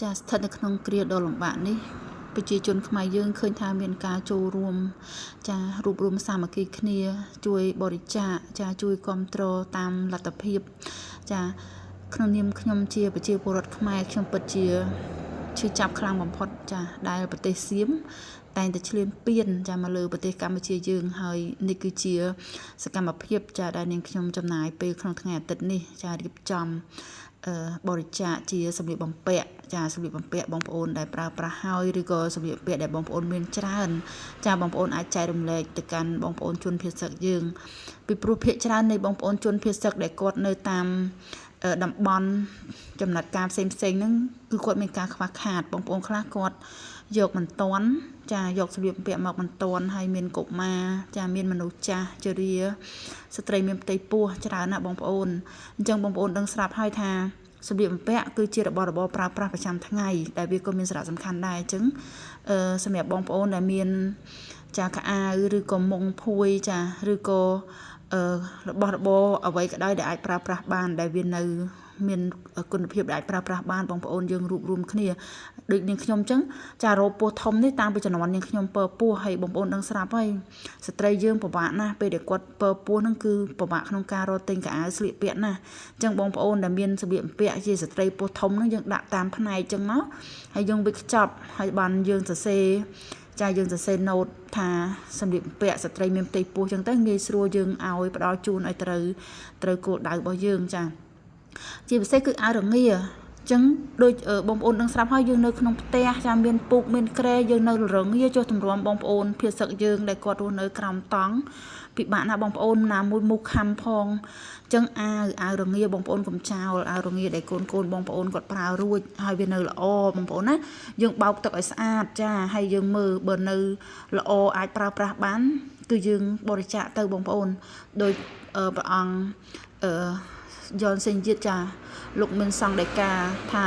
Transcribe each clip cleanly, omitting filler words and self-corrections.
ចាស្ថិតនៅក្នុងគ្រាដ៏លំបាកនេះប្រជាជនខ្មែរយើងឃើញថាមានការចូលរួមចារួបរួមសាមគ្គីគ្នា ជួយបរិច្ចាគចាជួយគ្រប់គ្រងតាមលទ្ធភាពចាក្នុងនាមខ្ញុំជាប្រជាពលរដ្ឋខ្មែរខ្ញុំពិតជាឈឺចាប់ខ្លាំងបំផុតចាដែលប្រទេសសៀមតែងតែឈ្លានពានចាមកលើប្រទេសកម្ពុជាយើងហើយនេះគឺជាសកម្មភាពចាដែលនាងខ្ញុំចំណាយពេលក្នុងថ្ងៃអាទិត្យនេះចារៀបចំបរិច្ចាគជាសម្លៀកបំពាក់ចាសម្លៀកបំពាក់បងប្អូនដែលប្រើប្រាស់ហើយឬក៏សម្លៀកបំពាក់ដែលបងប្អូនមានច្រើនចាបងប្អូនអាចចែករំលែកទៅកាន់បងប្អូនជនភៀសសឹកយើងពីព្រោះភាគច្រើននៃបងប្អូនជនភៀសសឹកដែលគាត់នៅតាមតំបន់ចំណាត់ការផ្សេងផ្សេងហ្នឹងគឺគាត់មានការខ្វះខាតបងប្អូនខ្លះគាត់យកមិនទាន់ចាយកសម្លៀកបំពាក់មកមិនទាន់ហើយមានកុមារចាមានមនុស្សចាស់ជរាស្ត្រីមានផ្ទៃពោះច្រើនណាស់បងប្អូនអញ្ចឹងបងប្អូនដឹងស្រាប់ហើយថាសម្លៀកបំពាក់គឺជារបស់របរប្រើប្រាស់ប្រចាំថ្ងៃដែលវាក៏មានសារៈសំខាន់ដែរអញ្ចឹងអឺសម្រាប់បងប្អូនដែលមានចាខោអាវឬក៏មុងភួយចាឬក៏អឺរបស់របរអ្វីក៏ដោយដែលអាចប្រើប្រាស់បានដែលវានៅមានគុណភាពដែលអាចប្រើប្រាស់បានបងប្អូនយើងរួបរวมគ្នាដូចនាងខ្ញុំអញ្ចឹងចារោពោះធំនេះតាំងពីជំនាន់នាងខ្ញុំពើពោះហើយបងប្អូនដឹងស្រាប់ហើយស្ត្រីយើងពិបាកណាស់ពេលដែលគាត់ពើពោះហ្នឹងគឺពិបាកក្នុងការរកទិញខោអាវស្លៀកពាក់ណាស់អញ្ចឹងបងប្អូនដែលមានសម្លៀកបំពាក់ជាស្ត្រីពោះធំហ្នឹងយើងដាក់តាមផ្នែកអញ្ចឹងមកហើយយើងវិចខ្ចប់ហើយបានយើងសរសេរចាយើងសរសេរណូតថាសម្លៀកបំពាក់ស្ត្រីមានផ្ទៃពោះចឹងទៅងាយស្រួលយើងឲ្យផ្ដល់ជូនឲ្យត្រូវត្រូវគោលដៅរបស់យើងចាជាពិសេសគឺអាវរងាចឹងដូចបងប្អូនដឹងស្រាប់ហើយយើងនៅក្នុងផ្ទះចាមានពូកមានគ្រែយើងនៅរងាចុះទម្រាំបងប្អូនភៀសសឹកយើងដែលគាត់រស់នៅក្រោមតង់ពិបាកណាស់បងប្អូនណាមួយមុខខំផងចឹងអាវអាវរងាបងប្អូនកុំចោលអាវរងាដែលកូនកូនបងប្អូនគាត់ប្រើរួចហើយវានៅល្អបងប្អូនណាយើងបោកទឹកឲ្យស្អាតចាហើយយើងមើលបើនៅល្អអាចប្រើប្រាស់បានគឺយើងបរិច្ចាគទៅបងប្អូនដោយព្រះអង្គអឺយ៉នសេងជាតិចាលោកមានសង្ឃដីកាថា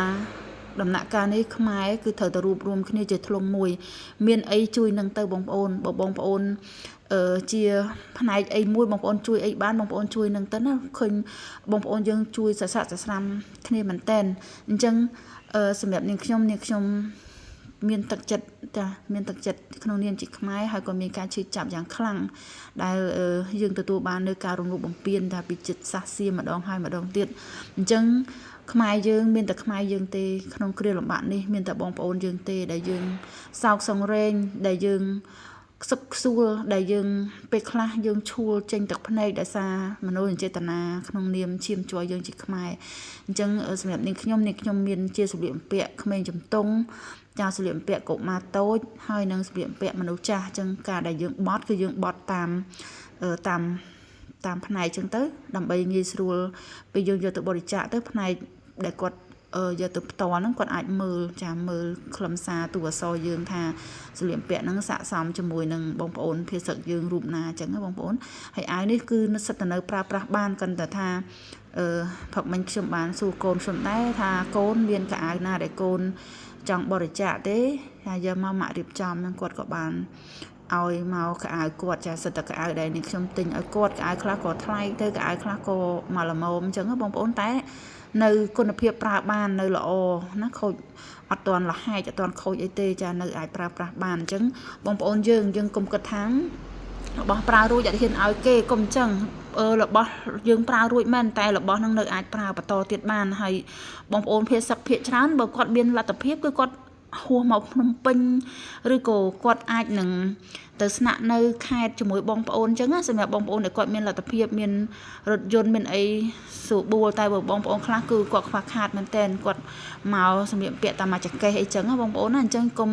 ដំណាក់កាលនេះខ្មែរគឺត្រូវតែរួបរวมគ្នាជាធ្លុងមួយ មានអីជួយនឹងទៅបងប្អូនបើបងប្អូនអឺជាផ្នែកអីមួយបងប្អូនជួយអីបានបងប្អូនជួយនឹងទៅណាឃើញបងប្អូនយើងជួយសស័កសស្រាំគ្នាមែនតែនអញ្ចឹងអឺសម្រាប់នាងខ្ញុំនាងខ្ញុំមានទឹកចិត្តចាមានទឹកចិត្តក្នុងនាមជាខ្មែរហើយក៏មានការឈឺចាប់យ៉ាងខ្លាំងដែលយើងទទួលបាននៅការរំលោភបំពានថាពីចិត្តសាសសៀមម្ដងហើយម្ដងទៀតអញ្ចឹងខ្មែរយើងមានតែខ្មែរយើងទេក្នុងគ្រាលំបាកនេះមានតែបងប្អូនយើងទេដែលយើងសោកសង្រេងដែលយើងខ្សឹកខ្សួលដែលយើងពេលខ្លះយើងឈួលចេញទឹកភ្នែកដោយសារមនោសញ្ចេតនាក្នុងនាមឈាមជ័រយើងជាខ្មែរអញ្ចឹងសម្រាប់នាងខ្ញុំនាងខ្ញុំមានជាសម្លៀកបំពាក់ក្មេងជំទង់ចាសម្លៀកបំពាក់កុមារតូចហើយនិងសម្លៀកបំពាក់មនុស្សចាស់អញ្ចឹងការដែលយើងបត់គឺយើងបត់តាមតាមតាមផ្នែកអញ្ចឹងទៅដើម្បីងាយស្រួលពេលយើងយកទៅបរិច្ចាគទៅផ្នែកដែលគាត់យកទៅផ្ទាល់ហ្នឹងគាត់អាចមើលចាមើលខ្លឹមសារតួអក្សរយើងថាសម្លៀកបំពាក់ហ្នឹងស័ក្តិសមជាមួយនឹងបងប្អូនភាសិតយើងរូបណាអញ្ចឹងណាបងប្អូនហើយអាវនេះគឺនៅសិតតែនៅប្រើប្រាស់បានកាន់តែថាអឺផឹកមិញខ្ញុំបានសួរកូនខ្ញុំដែរថាកូនមានកៅអៅណាដែលកូនចង់បរិច្ចាគទេថាយកមកម៉ាក់រៀបចំហ្នឹងគាត់ក៏បានឲ្យមកកៅអៅគាត់ចាសិតតែកៅអៅដែលនេះខ្ញុំទិញឲ្យគាត់កៅអៅខ្លះក៏ថ្លៃទៅកៅអៅខ្លះក៏មកល្មមអញ្ចឹងបងប្អូនតែនៅគុណភាពប្រើបាននៅល្អណាខូចអត់ទាន់លហែកអត់ទាន់ខូចអីទេចានៅអាចប្រើប្រាស់បានអញ្ចឹងបងប្អូនយើងយើងកុំគិតថារបស់ប្រើរួចអត់ហ៊ានឲ្យគេកុំអញ្ចឹងរបស់យើងប្រើរួចមែនតែរបស់នឹងនៅអាចប្រើបន្តទៀតបានហើយបងប្អូនភាសឹកភាកច្រើនបើគាត់មានលទ្ធភាពគឺគាត់ហួសមកភ្នំពេញឬក៏គាត់អាចនឹងទៅស្នាក់នៅខេត្តជាមួយបងប្អូនអញ្ចឹងណាសម្រាប់បងប្អូនដែលគាត់មានលទ្ធភាពមានរថយន្តមានអីស្រួលបួលតែបើបងប្អូនខ្លះគឺគាត់ខ្វះខាតមែនតែនគាត់មកសម្លៀកបំពាក់តាមមួយចង្កេះអីចឹងណាបងប្អូនណាអញ្ចឹងកុំ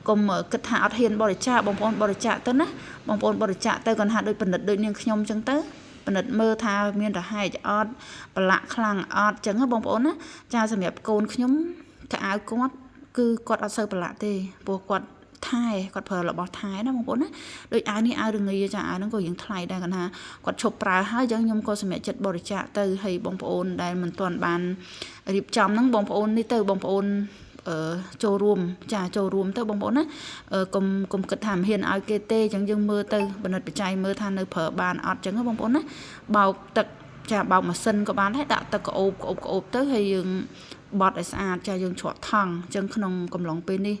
កុំគិតថាអត់ហ៊ានបរិច្ចាគបងប្អូនបរិច្ចាគទៅណាបងប្អូនបរិច្ចាគទៅគាត់ថាដូចពិនិត្យដូចនាងខ្ញុំអញ្ចឹងទៅពិនិត្យមើលថាមានរហែកអត់ប្រឡាក់ខ្លាំងអត់ចឹងណាបងប្អូនណាចាសម្រាប់កូនខ្ញុំកៅអៅគាត់គឺគាត់អត់សូវប្រឡាក់ទេព្រោះគាត់ថែគាត់ប្រើរបស់ថែណាបងប្អូនណាដូចអាវនេះអាវរងាចាអាវហ្នឹងក៏យើងថ្លៃដែរគាត់ថាគាត់ឈប់ប្រើហើយអញ្ចឹងខ្ញុំក៏សម្រេចចិត្តបរិច្ចាគទៅឲ្យបងប្អូនដែលមិនទាន់បានរៀបចំហ្នឹងបងប្អូននេះទៅបងប្អូនចូលរួមចាចូលរួមទៅបងប្អូនណាកុំកុំគិតថាមិនហ៊ានឲ្យគេទេអញ្ចឹងយើងមើលទៅបណ្ឌិតបច្ច័យមើលថានៅប្រើបានអត់អញ្ចឹងបងប្អូនណាបោកទឹក ចាបោកម៉ាស៊ីនក៏បានដែរដាក់ទឹកក្អូបក្អូបក្អូបទៅហើយយើងបត់ឲ្យស្អាតចាយើងជ្រក់ថង់អញ្ចឹងក្នុងកំឡុងពេលនេះ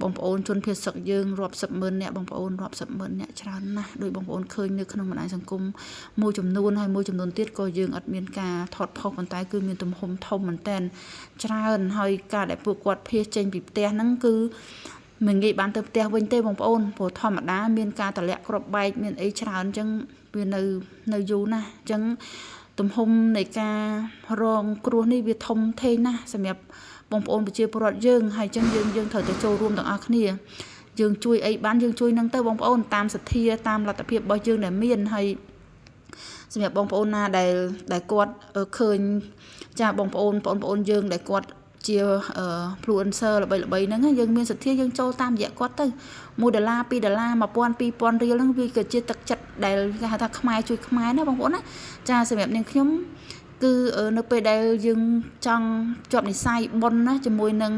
បងប្អូនជនភៀសសឹកយើងរាប់សិបម៉ឺនអ្នកបងប្អូនរាប់សិបម៉ឺនអ្នកច្រើនណាស់ដោយបងប្អូនឃើញនៅក្នុងបណ្ដាញសង្គមមួយចំនួនហើយមួយចំនួនទៀតក៏យើងអត់មានការថតផុសប៉ុន្តែគឺមានទំហំធំមែនតើច្រើនហើយការដែលពួកគាត់ភៀសចេញពីផ្ទះហ្នឹងគឺមិនងាយបានទៅផ្ទះវិញទេបងប្អូនព្រោះធម្មតាមានការតម្លាក់គ្រាប់បែកមានអីច្រើនអញ្ចឹងវានៅយូរណាស់អញ្ចឹងទំហំនៃការរងគ្រោះនេះវាធំធេងណាស់សម្រាប់បងប្អូនប្រជាពលរដ្ឋយើងហើយអញ្ចឹងយើងត្រូវតែចូលរួមទាំងអស់គ្នាយើងជួយអីបានយើងជួយនឹងទៅបងប្អូនតាមសទ្ធាតាមលទ្ធភាពរបស់យើងដែលមានហើយសម្រាប់បងប្អូនណាដែលគាត់ឃើញចាបងប្អូនបងប្អូនយើងដែលគាត់ជា influencer ល្បីៗហ្នឹងយើងមានសទ្ធាយើងចូលតាមរយៈគាត់ទៅ1ដុល្លារ2ដុល្លារ1000 2000រៀលហ្នឹងវាក៏ជាទឹកចិត្តដែលគេហៅថាខ្មែរជួយខ្មែរណាបងប្អូនណាចាសម្រាប់នាងខ្ញុំគឺនៅពេលដែលយើងចង់ជាប់និស័យប៉ុនណាជាមួយនឹង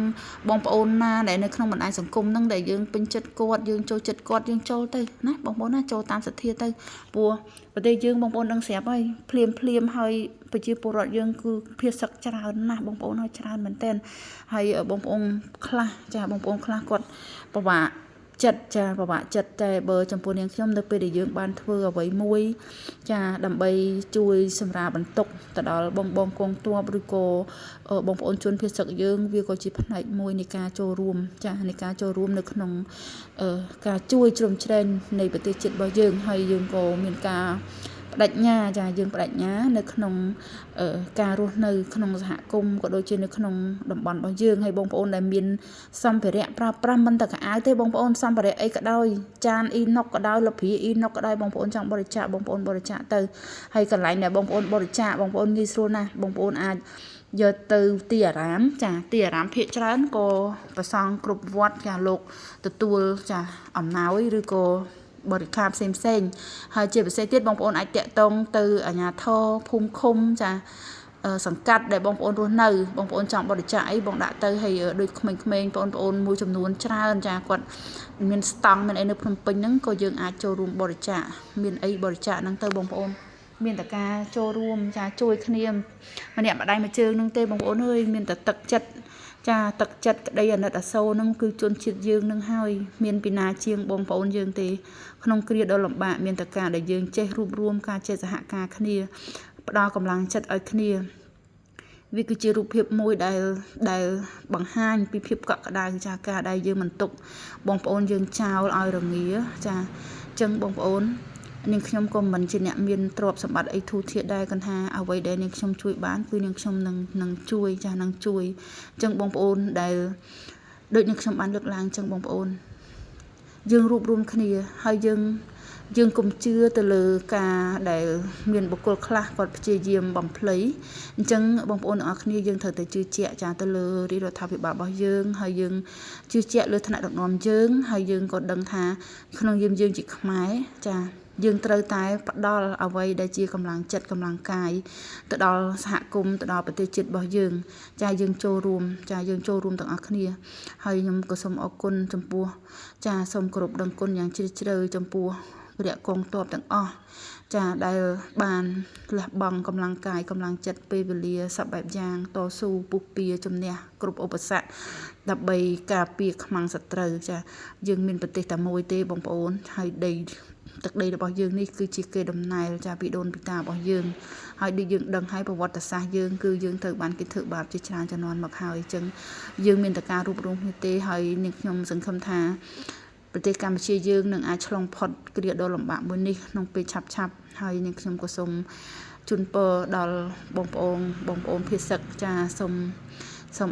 បងប្អូនណាដែលនៅក្នុងបណ្ដាញសង្គមហ្នឹងដែលយើងពេញចិត្តគាត់យើងចូលចិត្តគាត់យើងចូលទៅណាបងប្អូនណាចូលតាមសទ្ធាទៅព្រោះប្រទេសយើងបងប្អូនដឹងស្រាប់ហើយភ្លាមភ្លាមហើយប្រជាពលរដ្ឋយើងគឺភាសឹកច្រើនណាស់បងប្អូនហើយច្រើនមែនទែនហើយបងប្អូនខ្លះចាបងប្អូនខ្លះគាត់ពិបាកចិត្តចាពិបាកចិត្តតែបើចំពោះនាងខ្ញុំនៅពេលដែលយើងបានធ្វើអ្វីមួយចាដើម្បីជួយសម្រាលបន្ទុកទៅដល់បងបងកងទ័ពឬក៏បងប្អូនជនភៀសសឹកយើងវាក៏ជាផ្នែកមួយនៃការចូលរួមចានៃការចូលរួមនៅក្នុងការជួយជ្រោមជ្រែងនៃប្រទេសជាតិរបស់យើងហើយយើងក៏មានការបដិញ្ញាចាយើងបដិញ្ញានៅក្នុងការរស់នៅក្នុងសហគមន៍ក៏ដូចជានៅក្នុងតំបន់របស់យើងហើយបងប្អូនដែលមានសម្ភារៈប្រើប្រាស់មិនតែកៅអៅទេបងប្អូនសម្ភារៈអីក៏ដោយចានអ៊ីណុកក៏ដោយលព្រាអ៊ីណុកក៏ដោយបងប្អូនចង់បរិច្ចាគបងប្អូនបរិច្ចាគទៅហើយកន្លែងដែលបងប្អូនបរិច្ចាគបងប្អូនងាយស្រួលណាស់បងប្អូនអាចយកទៅទីអារាមចាទីអារាមភាគច្រើនក៏ប្រសង់គ្រប់វត្តចាលោកទទួលចាអំណោយឬក៏បរិខាផ្សេងផ្សេងហើយជាពិសេសទៀតបងប្អូនអាចតាក់ទងទៅអាជ្ញាធរភូមិឃុំចាសង្កាត់ដែលបងប្អូនរស់នៅបងប្អូនចង់បរិច្ចាគអីបងដាក់ទៅហើយដូចក្មេងៗបងប្អូនមួយចំនួនច្រើនចាគាត់មានស្តង់មានអីនៅភ្នំពេញហ្នឹងក៏យើងអាចចូលរួមបរិច្ចាគមានអីបរិច្ចាគហ្នឹងទៅបងប្អូនមានតែការចូលរួមចាជួយគ្នាម្នាក់ម្ដាយមួយជើងហ្នឹងទេបងប្អូនអើយមានតែទឹកចិត្តចាទឹកចិត្តក្តីអាណិតអាសូរហ្នឹងគឺជនជាតិយើងនឹងហើយមានពីណាជាងបងប្អូនយើងទេក្នុងគ្រាដ៏លំបាកមានតែការដែលយើងចេះរួបរวมការចេះសហការគ្នាផ្ដល់កម្លាំងចិត្តឲ្យគ្នាវាគឺជារូបភាពមួយដែលបង្ហាញពីភាពកក់ក្ដៅចាការដែលយើងមិនទុកបងប្អូនយើងចោលឲ្យរងាចាអញ្ចឹងបងប្អូននាងខ្ញុំក៏មិនជាអ្នកមានទ្រព្យសម្បត្តិអីធូរធារដែរគាត់ថាអ្វីដែលនាងខ្ញុំជួយបានគឺនាងខ្ញុំនឹងជួយចានឹងជួយអញ្ចឹងបងប្អូនដែលដូចនាងខ្ញុំបានលើកឡើងអញ្ចឹងបងប្អូនយើងរួបរวมគ្នាហើយយើងកុំជឿទៅលើការដែលមានបុគ្គលខ្លះគាត់ព្យាយាមបំភ្លៃអញ្ចឹងបងប្អូនទាំងអស់គ្នាយើងត្រូវតែជឿជាក់ចាទៅលើរាជរដ្ឋាភិបាលរបស់យើងហើយយើងជឿជាក់លើថ្នាក់ដឹកនាំយើងហើយយើងក៏ដឹងថាក្នុងយាមយើងជាខ្មែរចាយើងត្រូវតែផ្ដល់អ្វីដែលជាកម្លាំងចិត្តកម្លាំងកាយទៅដល់សហគមន៍ទៅដល់ប្រទេសជាតិរបស់យើងចាយើងចូលរួមចាយើងចូលរួមទាំងអស់គ្នាហើយខ្ញុំក៏សូមអរគុណចំពោះចាសូមគោរពដឹងគុណយ៉ាងជ្រាលជ្រៅចំពោះវរៈកងទ័ពទាំងអស់ចាដែលបានលះបង់កម្លាំងកាយកម្លាំងចិត្តពេលវេលាសពបែបយ៉ាងតស៊ូពុះពៀជំនះគ្រប់ឧបសគ្គដើម្បីការពារខ្មាំងសត្រូវចាយើងមានប្រទេសតែមួយទេបងប្អូនហើយដីទឹកដីរបស់យើងនេះគឺជាកេរដំណែលចាពីដូនពីតារបស់យើងហើយដូចយើងដឹងហើយប្រវត្តិសាស្ត្រយើងគឺយើងត្រូវបានគេធ្វើបាបជាច្រើនជំនាន់មកហើយអញ្ចឹងយើងមានតែការរួបរวมគ្នាទេហើយនាងខ្ញុំសង្ឃឹមថាប្រទេសកម្ពុជាយើងនឹងអាចឆ្លងផុតគ្រាដ៏លំបាកមួយនេះក្នុងពេលឆាប់ៗហើយនាងខ្ញុំក៏សូមជូនពរដល់បងប្អូនភៀសសឹកចាសូម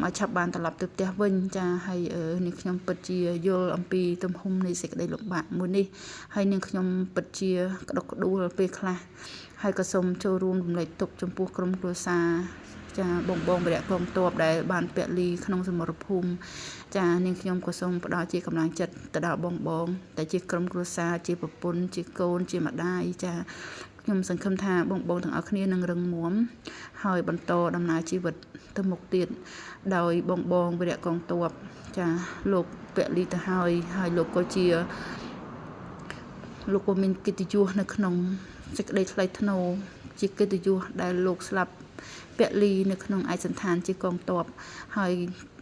ឲ្យឆាប់បានត្រឡប់ទៅផ្ទះវិញចាហើយនាងខ្ញុំពិតជាយល់អំពីទំហំនៃសេចក្តីលំបាកមួយនេះហើយនាងខ្ញុំពិតជាក្តុកក្តួលពេលខ្លះហើយក៏សូមចូលរួមរំលែកទុក្ខចំពោះក្រុមគ្រួសារចាបងបងវរៈកងទ័ពដែលបានពលីក្នុងសមរភូមិចានាងខ្ញុំក៏សូមផ្ដល់ជាកម្លាំងចិត្តទៅដល់បងបងតែជាក្រុមគ្រួសារជាប្រពន្ធជាកូនជាម្ដាយចាខ្ញុំសង្ឃឹមថាបងបងទាំងអស់គ្នានឹងរឹងមាំហើយបន្តដំណើរជីវិតទៅមុខទៀតដោយបងបងវរៈកងទ័ពចាលោកពលីទៅហើយហើយលោកក៏ជាលោកក៏មានកិត្តិយសនៅក្នុងសេចក្តីថ្លៃថ្នូរ ជាកិត្តិយសដែលលោកស្លាប់ពលីនៅក្នុងឯកសណ្ឋានជាកងទ័ពហើយ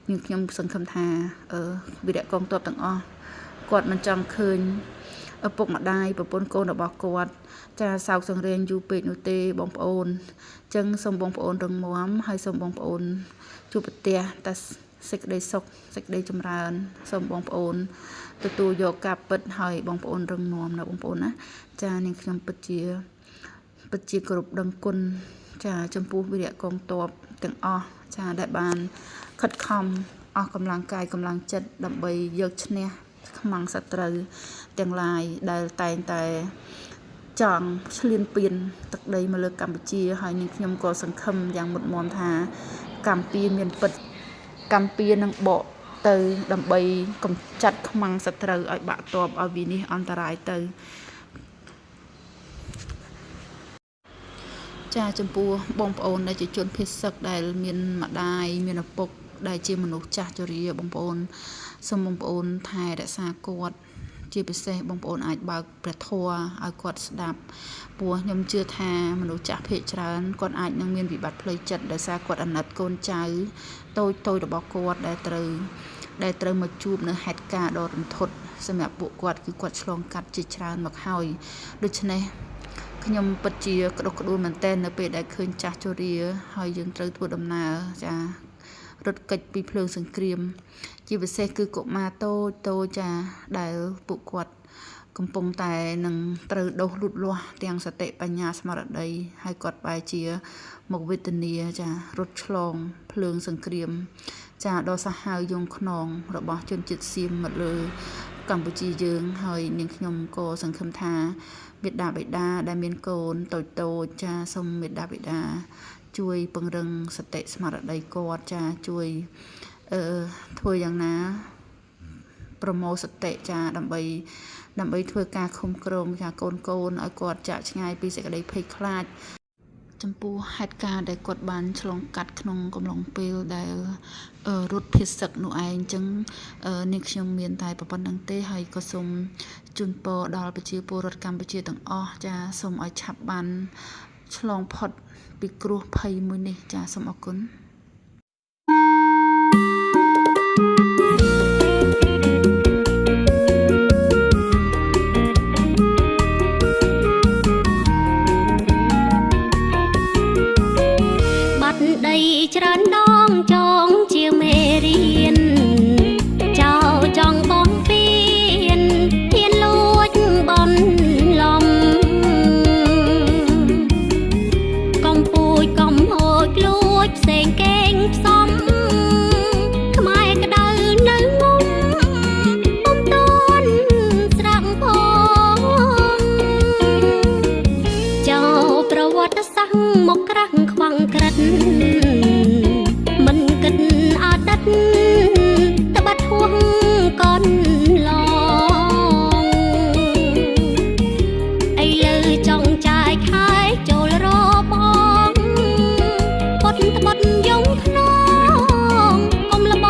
នាងខ្ញុំសង្ឃឹមថាវីរៈកងទ័ពទាំងអស់គាត់មិនចង់ឃើញឪពុកម្ដាយប្រពន្ធកូនរបស់គាត់ចាសោកសង្រេងយូរពេកនោះទេបងប្អូនអញ្ចឹងសូមបងប្អូនរឹងមាំហើយសូមបងប្អូនជួបប្រទះតែសេចក្តីសុខសេចក្តីចម្រើនសូមបងប្អូនទទួលយកការពិតហើយបងប្អូនរឹងមាំណាបងប្អូនណាចានាងខ្ញុំពិតជាគោរពដឹងគុណចាចំពោះវីរៈកងទ័ពទាំងអស់ចាដែលបានខិតខំអស់កម្លាំងកាយកម្លាំងចិត្តដើម្បីយកឈ្នះខ្មាំងសត្រូវទាំងឡាយដែលតែងតែចង់ឈ្លានពានទឹកដីមកលើកម្ពុជាហើយនាងខ្ញុំក៏សង្ឃឹមយ៉ាងមុតមមថាកម្ពុជាមានពិតកម្ពុជានឹងបកទៅដើម្បីកម្ចាត់ខ្មាំងសត្រូវឲ្យបាក់ទ័ពឲ្យវិនិច្ឆ័យអន្តរាយទៅចាចំពោះបងប្អូនដែលជាជនភៀសសឹកដែលមានម្ដាយមានឪពុកដែលជាមនុស្សចាស់ជរាបងប្អូនសូមបងប្អូនថែរក្សាគាត់ជាពិសេសបងប្អូនអាចបើកព្រះធម៌ឲ្យគាត់ស្ដាប់ព្រោះខ្ញុំជឿថាមនុស្សចាស់ភាគច្រើនគាត់អាចនឹងមានវិបត្តិផ្លូវចិត្តដោយសារគាត់អាណិតកូនចៅតូចតូចរបស់គាត់ដែលត្រូវមកជួបនៅហេតុការណ៍ដ៏រន្ធត់សម្រាប់ពួកគាត់គឺគាត់ឆ្លងកាត់ជាច្រើនមកហើយដូច្នេះខ្ញុំពិតជាក្តុកក្តួលមែនទែននៅពេលដែលឃើញចាស់ជរាហើយយើងត្រូវធ្វើដំណើរចារត់គេចពីភ្លើងសង្គ្រាមជាពិសេសគឺកុមារតូចតូចចាដែលពួកគាត់កំពុងតែនឹងត្រូវដុសលូតលាស់ទាំងសតិបញ្ញាស្មារតីហើយគាត់បែរជាមកវេទនាចារត់ឆ្លងភ្លើងសង្គ្រាមចាដ៏សាហាវយង់ខ្នងរបស់ជនជាតិសៀមមកលើកម្ពុជាយើងហើយនាងខ្ញុំក៏សង្ឃឹមថាមេដាបេដាដែលមានកូនតូចតូចចាសូមមេដាបេដាជួយពង្រឹងសតិស្មារតីគាត់ចាជួយធ្វើយ៉ាងណាប្រមូលសតិចាដើម្បីធ្វើការឃុំក្រងចាកូនកូនឲ្យគាត់ចាក់ឆ្ងាយពីសេចក្តីភ័យខ្លាចចំពោះហេតុការណ៍ដែលគាត់បានឆ្លងកាត់ក្នុងកំឡុងពេលដែលរត់ភៀសសឹកនោះឯងអញ្ចឹងនាងខ្ញុំមានតែប៉ុណ្្នឹងទេហើយក៏សូមជូនពរដល់ប្រជាពលរដ្ឋកម្ពុជាទាំងអស់ចាសូមឲ្យឆាប់បានឆ្លងផុតពីគ្រោះភ័យមួយនេះចាសូមអរគុណ បាត់ដីច្រើនដងចងជាមេរៀនចោលចង់បងពៀនហ៊ានលួចបនលំកំពូចកំហូចលួចផ្សេងកេងផ្សំខ្មែរក្តៅនៅងុំពុំតន់ស្រាំងផង ចោលប្រវត្តិសាស្ត្រមកក្រាស់ខ្វាំងក្រិតមិនគិតអតីតត្បិតហួងកនឡងឥឡូវចង់ចាយខែចូលរបងពុតត្បិតយងខ្នងកុំលប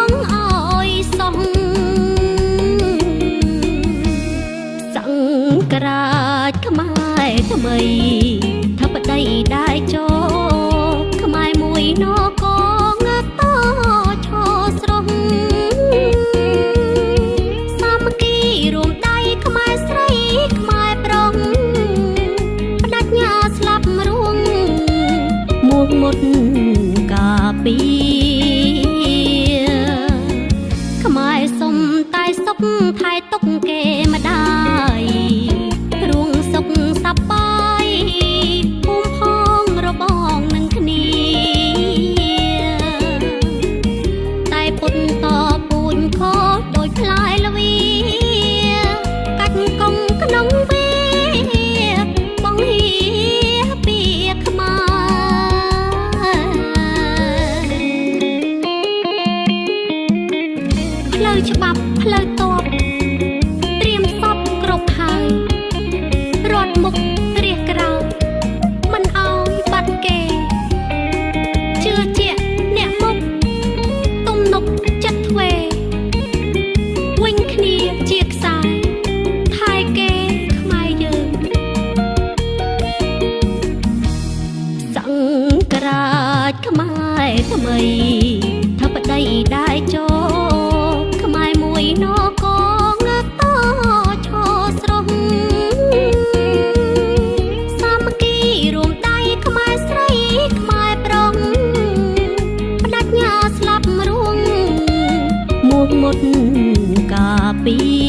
ងអោយសោះ សង្ក្រាចខ្មែរថ្មីថាប្តីដែរចូលខ្មែរមួយនកងើបតឈរស្រស់សាមគ្គីរួមដៃខ្មែរស្រីខ្មែរប្រុងបដិញ្ញាស្លាប់រួងមួងមុតកាពី ខ្មែរសុំតែសុខថែទុកគេម្ដាយរួងសុខសប្បាយភូមិផងរបងនឹងគ្នា តែពុនតពូនខដោយផ្លែលវីកាច់កងក្នុងវាបងហៀពីខ្មែរ ផ្លូវច្បាប់ផ្លូវតបត្រៀមសពគ្រប់ហើយរត់មុខរះក្រោយមិនអោយបាត់គេជឿជាក់អ្នកមុខទំនុកចិត្តទ្វេវិញគ្នាជាខ្សែថែគេខ្មែរយើង មុតកាពី